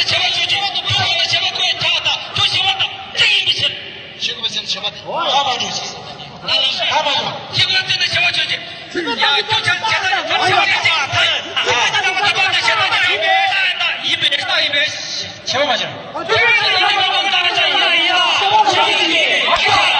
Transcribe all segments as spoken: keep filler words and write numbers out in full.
ནི་ཆེ་བ་ཆོས་ཅན། ཁྱོད་ཧ་ལ་ཆེ་བ་ཁོའི་ཁྲག་དང་ཁྱོད་ཞི་བ་དང་གཅིག་ཡིན་པའི་ཕྱིར། ཤེས་དགོས་པའི་ཕྱིར་ཆེ་བ་དེ། ཧ་མ་འགྲོ་ཞེས་སོ། ཧ་མ་འགྲོ། ཤེས་དགོས་ཚུལ་ནི་ཆེ་བ་ཆོས་ཅན། ཡ་ཁྱོད་ཆ་ཆ་ཆ་ཆ་ཆ་ཆ་ཆ་ཆ་ཡིན་པས་ཡིན་པས་ཆེ་བ་མ་ཆེ། ཁྱོད་ཆ་ཆ་ཆ་ཆ་ཆ་ཆ་ཡིན་པས་ཆེ་བ་མ་ཆེ།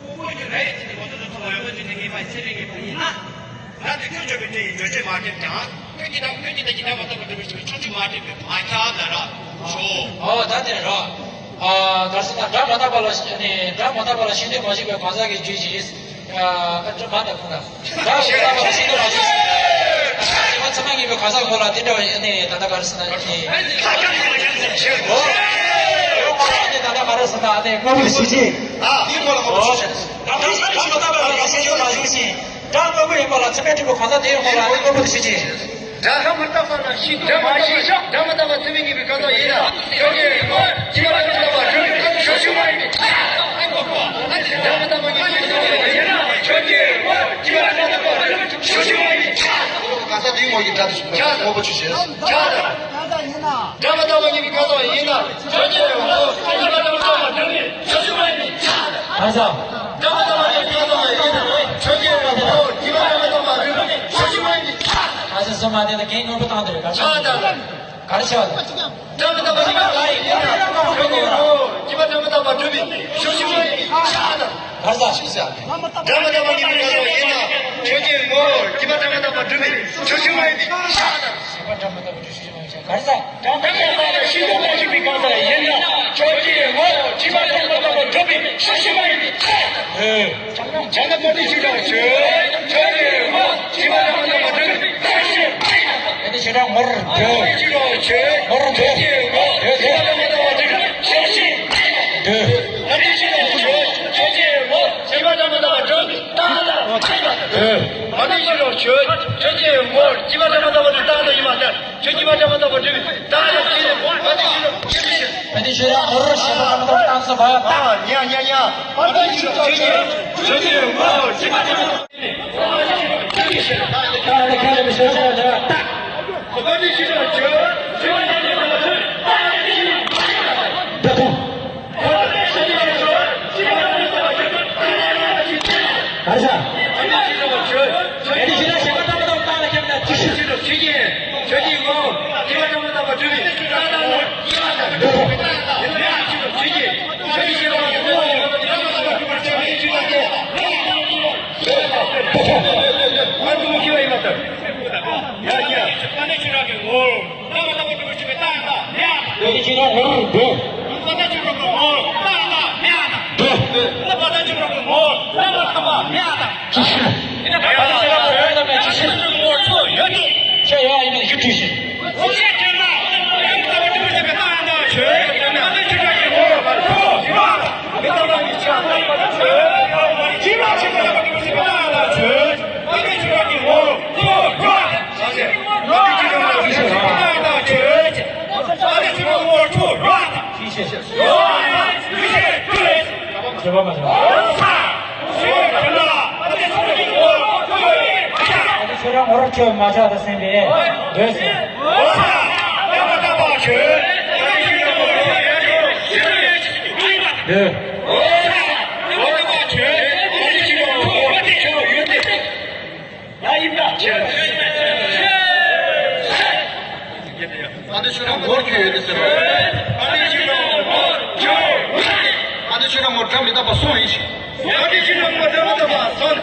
ཕྲུ་གུ་གི་རེད་ཅེས་ནས་ང་ཚོ་ཚོ་ཐོག་ཡོད་པ་ཅིག་ནས་ངེས་པ་ཚེ་རིང་ངེས་པ་ཡིན་ན། ང་དེ་ཁྱོད་ཆོས་པའི་སྤྲེལ་ཡིན་འགྲོ་བྱེད་མ་སྐྱེས་ཀྱང་། ཁྱོད་ཀྱི་དམ་ཁྱོད་ཀྱི་དེ་ཀྱི་དམ་པ་དམ་པ་འདྲ་བའི་ཆོས་ཆོས་ཆོས་མ་སྤྲད་པའི་མ་ཁྱབ་ན་ར་ཞོ། ཨོ་ད་དེ་ར། ཨ་གར་སོང་ད་དགྲ་མ་དག་པ་ལ་ནི་དགྲ་མ་དག་པ་ལ་ཤིན་ཏུ་མ་ཞུགས་པའི་གང་ཟག་གི་རྒྱུད་ཀྱིས། ཨ་དགྲ་མ་དག་པ་ལ། དགྲ་མ་དག་པ་ལ་ཤིན་ཏུ་མ་ཞུགས་ཤིང་། ཨ་ཚེ་མ་ཚེ་མ་ངེས་པའི་གང་ཟག་ངོ་ལ་དེ་འདྲ་བ་ནི་ད་ལྟ་གར་སོང་ད་ནི། ཨོ། ད་ལྟ་གར་སོང་ད་ནི་ངོ་བོ་ཞི་བྱེད། ཨ་དེའི་ངོ་ལ་ངོ་བོ་ཞི་བྱེད། ད་དགྲ་མ་དག་པ་ལ་ཤིན་ཏུ་མ་ཞུགས་ཤིང་། དགྲ་དངོས་པོ་ཡིན་པ་ལ་ཚད་མས་གྲུབ་པའི་གང་ཟག་དེའི་དངོས་ལ་ནི་དངོས་པོ་དེ་ཞི་བྱེད། དགྲ་མ་དག་པ་ལ་ཤིན་ཏུ་མ་ཞུགས་ཤིང་། དགྲ་མ་དག་པ་ཚད་མས་ངེས་པའི་གང་ཟག་ཡིན་ན། ཁྱོད་ཀྱི་ངོ་བོ་ཇི་ལྟར་དགྲ་མ་དག་པ་གྲུབ་པའི་ཕྱོགས་ཞུགས་མ་ཡིན་པའི་ཆ། དགྲ་མ་དག་པ་ངེས་པའི་གང་ཟག་ཡིན་ན། ཁྱོད་ཀྱི་ངོ་བོ་ཇི་ལྟར་དགྲ་མ་དག་པ་གྲུབ་པའི་ཕྱོགས་ཞུགས་མ་ཡིན་པའི་ཆ། གང་ཟག་དེའི་ངོ་བོ་ཡི་དགྲ་དེ་ཞུགས་པའི་ངོ་བོ་ཆུ་ཞེས། ཆ་དང་། དགྲ་མ་དག་པ་ངེས་པའི་གང་ཟག་ཡིན་ན། ཁྱོད་ཀྱི་ངོ་བོ་ཇི་ལྟར་དགྲ་མ་དག་པ་གྲུབ་པའི་ཕྱོགས་ཞུགས་མ་ཡིན་པའི་ཆ། གང་ཟག་དགྲ་མ་དག་པ་ངེས་པའི་གང་ཟག་ཡིན་ན། ཁྱོད་ཀྱི་ངོ་བོ་ཇི་ལྟར་དགྲ་མ་དག་པ་གྲུབ་པའི་ཕྱོགས་ཞུགས་མ་ཡིན་པའི་ཆ། གང་ཟག་སོ་མ་དེ་ལ་གན་སྔོན་པོ་བཏང་དེ་རེད། ག་རེ་ཆགས་དང་། ག་རེ་ཆགས་དང་། དགྲ་མ་དག་པ་ངེས་པའི་གང་ཟག་ཡིན་ན། ཁྱོད་ཀྱི་ངོ་བོ་ཇི་ལྟར་དགྲ་མ་དག་པ་གྲུབ་པའི་ཕྱོགས་ཞུགས་མ་ཡིན་པའི་ཆ་དང་། ག་རེ་ཟ། དགྲ་མ་དག་པ་ངེས་པའི་གང་ཟག་ཡིན་ན། ཁྱོད་ཀྱི་ངོ་བོ་ཇི་ལྟར་དགྲ་མ་དག་པ་གྲུབ་པའི་ཕྱོགས་ཞུགས་མ་ཡིན་པའི་ཆ་དང་། ག་རེ་ཟ། དགྲ་མ་དག་པ་ལ་ཤིན་ཏུ་མ་ཞུགས་པའི་གང་ཟག་ཡིན་ན། ཁྱོད་ཀྱི་ངོ་བོ་ཇི་ལྟར་དགྲ་མ་དག་པ་གྲུབ་པའི་ཕྱོགས་ཞུགས་མ་ཡིན་པའི་ཆ་དང་། ཨེ། བྱང་ན་པ་ཏི་ཤི་ར་ཆོས། ཁྱོད་ཀྱི་ངོ་བོ་ཇི་ལྟར་དགྲ་མ་དག་པ་གྲུབ་པའི་ཕྱོགས་ཞུགས་མ་ཡིན་པའི་ཆ་དང་། པ་ཏི་ཤི་ར་ངོར་འདོད། པ་ཏི་ཤི་ར་ཆོས། ངོར་འདོད། ཁྱོད་ཀྱི་ངོ་བོ་ཇི་ལྟར་དགྲ་མ་དག་པ་གྲུབ་པའི་ཕྱོགས་ཞུགས་མ་ཡིན་པའི་ཆ་དང་། འདོད། པ་ཏི་ཤི་ར་ཆོས། ཁྱོད་ཀྱི་ངོ་བོ་ཇི་ལྟར་དགྲ་མ་དག་པ་གྲུབ་པའི་རྟགས་དང་ཡིན་པ་དང་། འདོད། པ་ཏི་ཤི་ར་ཆོས། ཁྱོད་ཀྱི་ངོ་བོ་ཇི་ལྟར་དགྲ་མ་དག་པ་གྲུབ་པའི་རྟགས་དང་ཡིན་པ་དང་། ཁྱོད་ཀྱི་ངོ་བོ་དགྲ་མ་དག་པ་གྲུབ་པའི་རྟགས་དང་ཡིན་པ་དང་། པ་ཏི་ཤི་ར་ཆོས། པ་ཏི་ཤི་ར་ངོར་ཞེས་པ་དགྲ་མ་དག་པའི་རྟགས་སུ་བ་ཡ་ད། ཉ་ཉ་ཉ། པ་ཏི་ཤི་ར་ཆོས། ཁྱོད་ཀྱི་ངོ་བོ་ཇི་ལྟར་དགྲ་མ་དག་པ་གྲུབ་པའི་རྟགས་དང་ཡིན་པ་དང་། ཡ་ཡ། པ་ཏི་ཤི་ར་ངོར་འདོད། པ་ཏི་ཤི་ར་ངོར་འདོད། པ་ཏི་ཤི་ར་ངོར་འདོད། པ་ཏི་ཤི་ར་ངོར་འདོད། ཅི་ཞིག་ཁྱེད་ཡོད་ཡིན་ན་ཡིད་སྤྲུལ་ཞིག་ཞེས་པ་མ་བྱ། ཨ་ཏི་ཁྱོད་རང་ངོ་རོ་ཁྱོད་མ་ཆགས་ད་སེམས་པས་འདོད་ཟེར། འདོད། ཨ་ནི་ཁྱོད་རང་ངོ་སྐྱོ་ཡོད་དེ་ཟེར་བ། ཨ་ནི་ཁྱོད་རང་ངོ་ཁྱོད་རང་ངོ་ཁྱོད་ཨ་ནི་ཁྱོད་རང་ངོ་སྐྲ་མི་བཏགས་པ་སོང་ཡིན་ཞིག་ཨ་ནི་ཁྱོད་རང་ངོ་སྐྲ་མི་བཏགས་པ་སོང་།